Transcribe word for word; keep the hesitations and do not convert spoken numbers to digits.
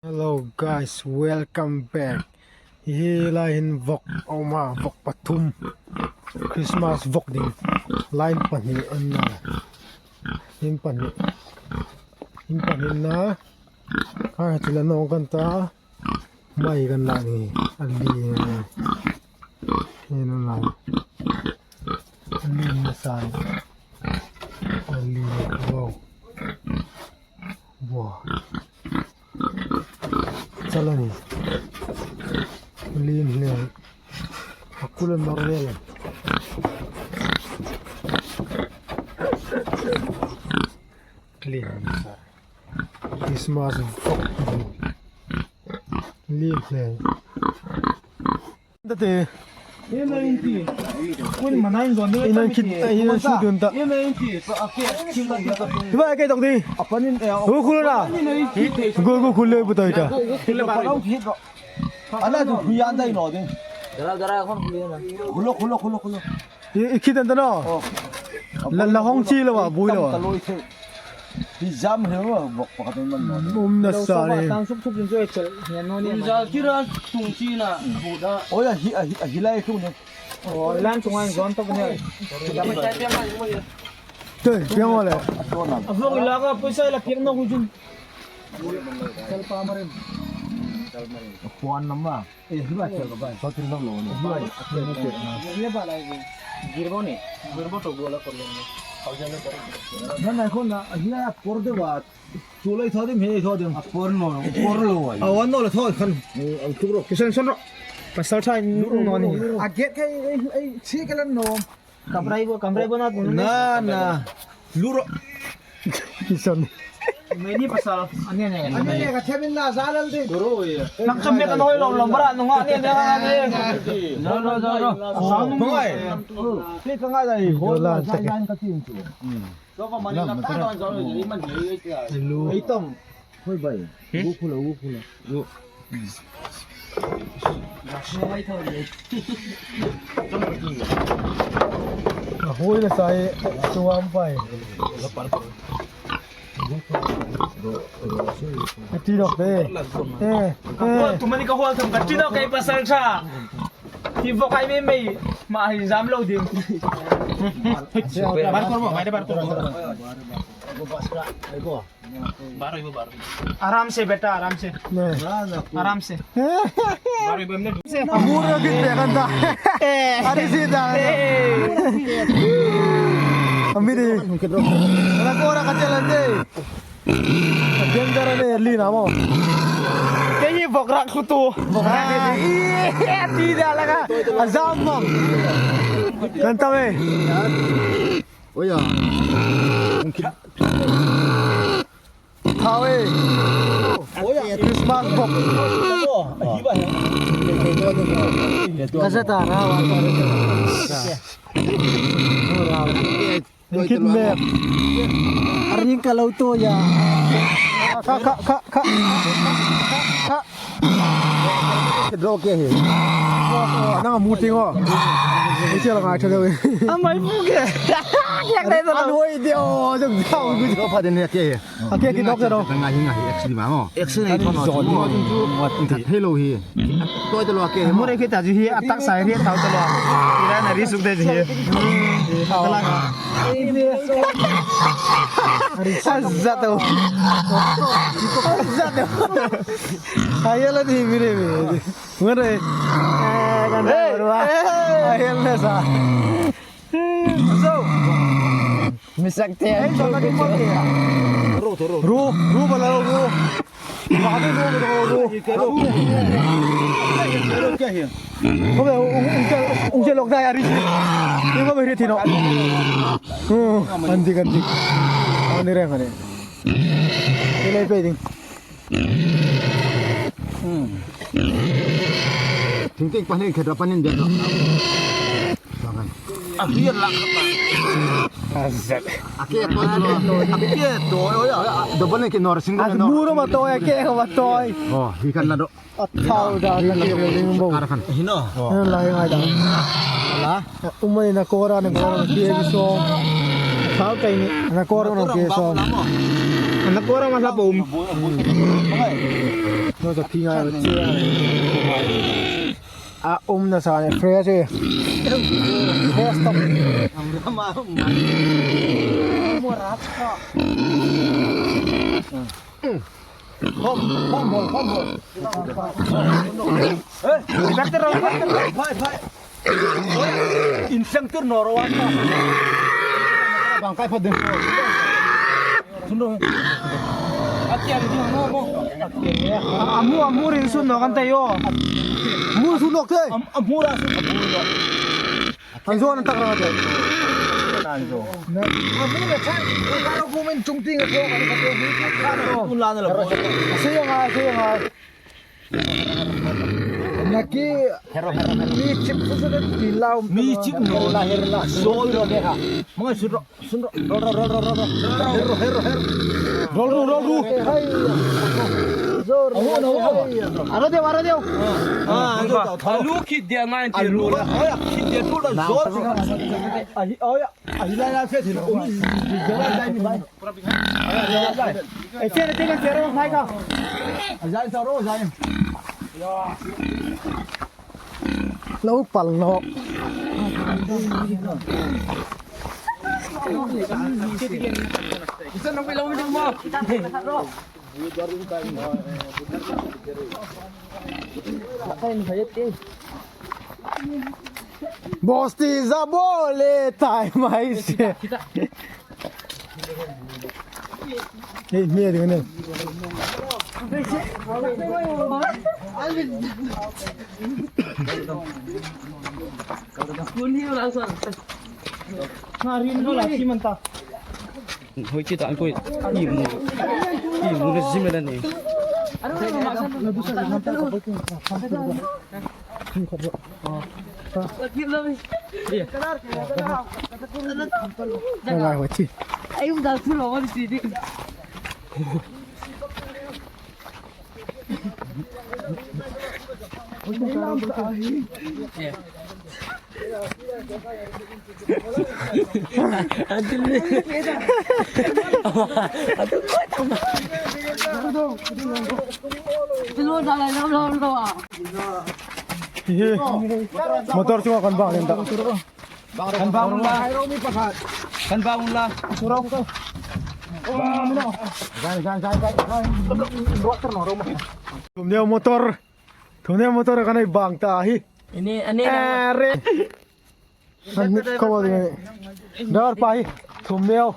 Hello guys, welcome back. Hi lai hin vawk a um a, vawk pathum. Christmas vawk ding. Line pahni an na. Hin pahni. Hin pahni na. Kha chu la nawng kan ta. Mai kan la ni. A li ni. Hin la. A li ni san. A li ni. Wow. Wow. Chal a ni. Lien hle. A kul a nawr vel. Lien. Christmas vawk. Lien hle. Date. Ina in ti. Kun manan zon ni. Ina kit, ina su dun ta. Ina in ti. Hi ba ke dok di. Apanin e. Hu khul na. Go go khul le bu ta ita. Khul le ba. Ana tu khuyan dai no de. Dara dara kon khul na. Khulo khulo khulo khulo. I, i khit an ta naw. Oh. La, la hawng chi lo a, buoi lo a. Tam ta lo i thei. Hi jam he lo, bawk pakhat in man naw. Um na sa ni. Tang suk suk in chu e chel. Ngen naw ni. Kum zal kira tung chi na, bu da. Oi, a hi, a hi, a hi lai thu ni. Oh, lan chunga inzawn tawk ni. Tei, piang aw le. A vawng la ka poisa la piak naw ku chun. Kal pa marin. Puan nama. Eh, hi ba chel ka ba. Sa tin lo lo ni. Hi ba, a chel ka ba. Ye ba lai. Girbo ni. Girbo to gola kor ni. Na na ko na, hi na por de ba. Chu lai thaw dim, hi lai thaw dim. A por no, por lo ai. A wan no la thaw khan. Ang tu ro. Kisan san ro. Pasal thaw no ni. A get kai, ai, ai, chi ka lan no. Kamrai bo, kamrai bo na tu. Na, na. Lu ro. Kisan. Mai ni pasal. Ani ne. Ani ne ka themin la zalal di. Duro ye. Nak cham me ka noi lo lo bara nunga ani ne ka ani. Zaro, zaro. Sang nung. Bai. Ti ka ngai dai. Ho la sa yan ka tin tu. Hello. Ei tom. Hoi bai. Wu khula, wu khula. Wu. A hoi la sai, suam pai. A ti dok de. Eh, eh. Tu mani ka hol thum ka ti dok ei pasal tha. Ti vawk ai mei mei. Ma hi zam lo ding. Bar kor mo, mai de bar kor mo. Bar kor mo, bar kor mo. Aram se beta, aram se. Ne. Aram se. Bar kor mo, ne. A hmur a git pe kan ta. Eh. Ari si ta. Eh. Ami di. Ala kora ka chelan de. Danger a ni, lien a maw. Kei hi vawk rak hlutu. Vawk rak hlutu. Ah, i, ti da la ka. A zam mawng. Kan ta ve. Oi a. Thaw e. Oi a. Christmas vawk. Ka za ta ra wa. Kit me. A ring ka lo to ya. Kha, kha, kha, kha. Kha. Dro ke he. Nang mu ting o. Ni che la ngai tha le. A mai pu ke. Yak dai to. An hoi de o, jong thau gu. Dro pha den ya ke he. A ke ki dok dro. Ngai hi ngai, actually ma ngo. Actually ngai to no. Zon mo. Hello hi. Toi ta lo ke. Mu re ke ta ji hi, a tak sai ri tau ta lo. Ira na ri suk de ji hi. Azza to. Azza to. Ayala di mire me. Ngare. Kan ta. Ayala sa. So. Misak te. Ru, ru, ru. Ru, ru, bala ru. Ba de ru, ru, ru. Ko be, un, un, un, un lok dai ari. Ni ko be ri tino. Hmm, andik, andik. Ani re ngare. Ni le pe ding. Thing ting panin khatra panin dia. A hriet la khata. A ke to lo. A ke to. Oi, oi, oi, double ke nor single. A muro ma to, a ke ma to. Oh, hi kan la do. A thau da kan ring bo. Kar khan. Hino. Lai ngai da. La. Umani na kora na kora ki so. Thau kai ni. Na kora na ki so. Na kora ma la bom. No sa pinga che. A um na sa ne fresh e. Fresh top. Hom, hom, hom, hom. Eh, inspector, inspector. Phai, phai. Inspector noro wan. Bang kai phot ding. Sun ro. Atian ding no mo. Amu, amu rin sun no kan ta yo. Mu sun nok te. Am, amu ra sun. Amu ra. An zo an tak rang ate. An zo. A hmun a chang, ka ro hmun chung ting a zo, ka ro hmun chung ting a zo. Tun la na la. Sei ngai, sei ngai. Naki, mi chip su su ti lau. Mi chip no. La her la. Zol ro de ha. Mga su ro. Sun ro, ro, ro. Herro, herro, herro. Rol ru, rol ru. Hai. Zor. Awo, awo. Aro deu, aro deu. Ah, alu khit dia ngai ti ru. Alu, ah, khit dia tu da zor. Ai, oh ya. Ai, la, la, se, se. Eh, se, se, se, se, ro, sai ka. Ai, sai, sa, ro, sai. Lo pal no. Bosti za bole tai mai se. Ei, mi a ding ne. Nga rin lo la chi man ta. Hoi chi ta an koi. I mu. I mu na zim la ni. Ngai, ngai, hoi chi. Ai, um, da su lo, wa ti di. Motor chunga kan bang lem ta. Kan bang unla. Kan bang unla. Thumneu motor. Thumneu motor kan ei bang ta hi. Ini, ini. Are. An ko wa ding. Dar pa hi. Thumneu.